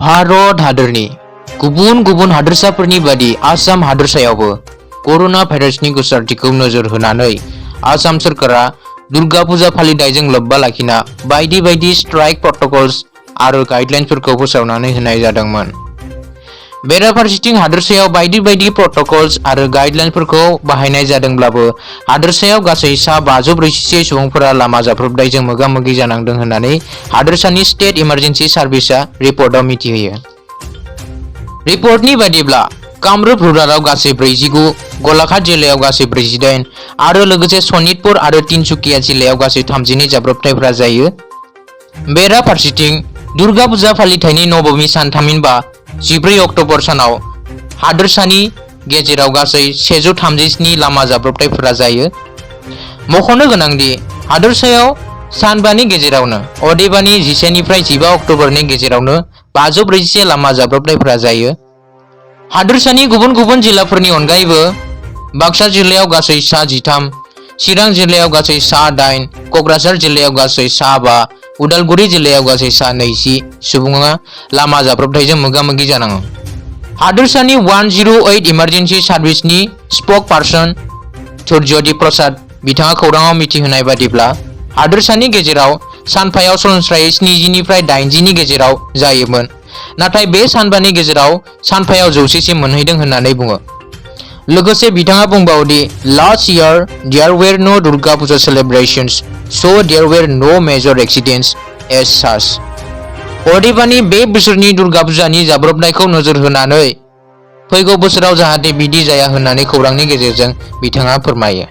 भारत हादरनि गुबुन गुबुन हादोरसाफोरनि बादि आसाम हादोरसायावबो करोना भाइरासनि गोसारथिखौ नोजोर होनानै आसाम सोरखारा दुर्गा फुजा फालिथायजों लोब्बा लाखिना बायदि बायदि स्ट्राइक प्रट'कल्स आरो गाइडलाइन्सफोरखौ फोसावनानै होनाय जादोंमोन। बेराफारसेथिं हादोरसायाव बायदि बायदि प्रट'कल्स आरो गाइडलाइन्सफोरखौ बाहायनाय जादोंब्लाबो हादोरसायाव गासै सा 544 सुबुंफोरा लामा जाब्रबथायजों मोगा-मोगि जानांदों होननानै हादोरसानि स्टेट इमारजेन्सि सार्भिसआ रिपर्टआव मिथिहोयो। रिपर्टनि बायदिब्ला कामरुप रुरालाव गासै 49, गलाघाट जिल्लायाव गासै 48 आरो लोगोसे सनितपुर आरो तिनसुकिया जिल्लायाव गासै 32 जाब्रबथायफोरा जायो। बेराफारसेथिं दुर्गा फुजा फालिथायनि नबमि सान थामहिनबा 14 अक्ट'बर सानाव हादोरसानि गेजेराव गासै 137 लामा जाब्रबथायफोरा जायो। मख'नो गोनांदि हादोरसायाव सानबानि गेजेरावनो अदेबानि 11 निफ्राय 15 अक्ट'बरनि गेजेरावनो 541 लामा जाब्रबथायफोरा जायो। हादोरसानि गुबुन गुबुन जिल्लाफोरनि अनगायैबो बाक्सा जिल्लायाव गासै सा 13, चिरां जिल्लायाव गासै सा 8, क'क्राझार जिल्लायाव गासै सा 5, उदालगुरि जिल्लायाव गासै सा 20 सुबुङा लामा जाब्रबथायजों मोगा-मोगि जानाङो। हादोरसानि 108 इमारजेन्सि सार्भिसनि स्पक पार्सन सुर्यदीप प्रसाद बिथाङा खौराङाव मिथिहोनाय बादिब्ला हादोरसानि गेजेराव सानफायाव सरासनस्रायै 70 निफ्राय 80 नि गेजेराव जायोमोन, नाथाय बे सानबानि गेजेराव सानफायाव 100 सिम मोनहैदों होननानै बुङो। लोगोसे बिथाङा बुंबावदि last year there were no Durga Puja celebrations, so there were no major accidents as such. अदेबानि बे बोसोरनि दुर्गा फुजानि जाब्रबनायखौ नोजोर होनानै फैगौ बोसोराव जाहाथे बिदि जाया होननानै खौरांनि गेजेरजों बिथाङा फोरमायो।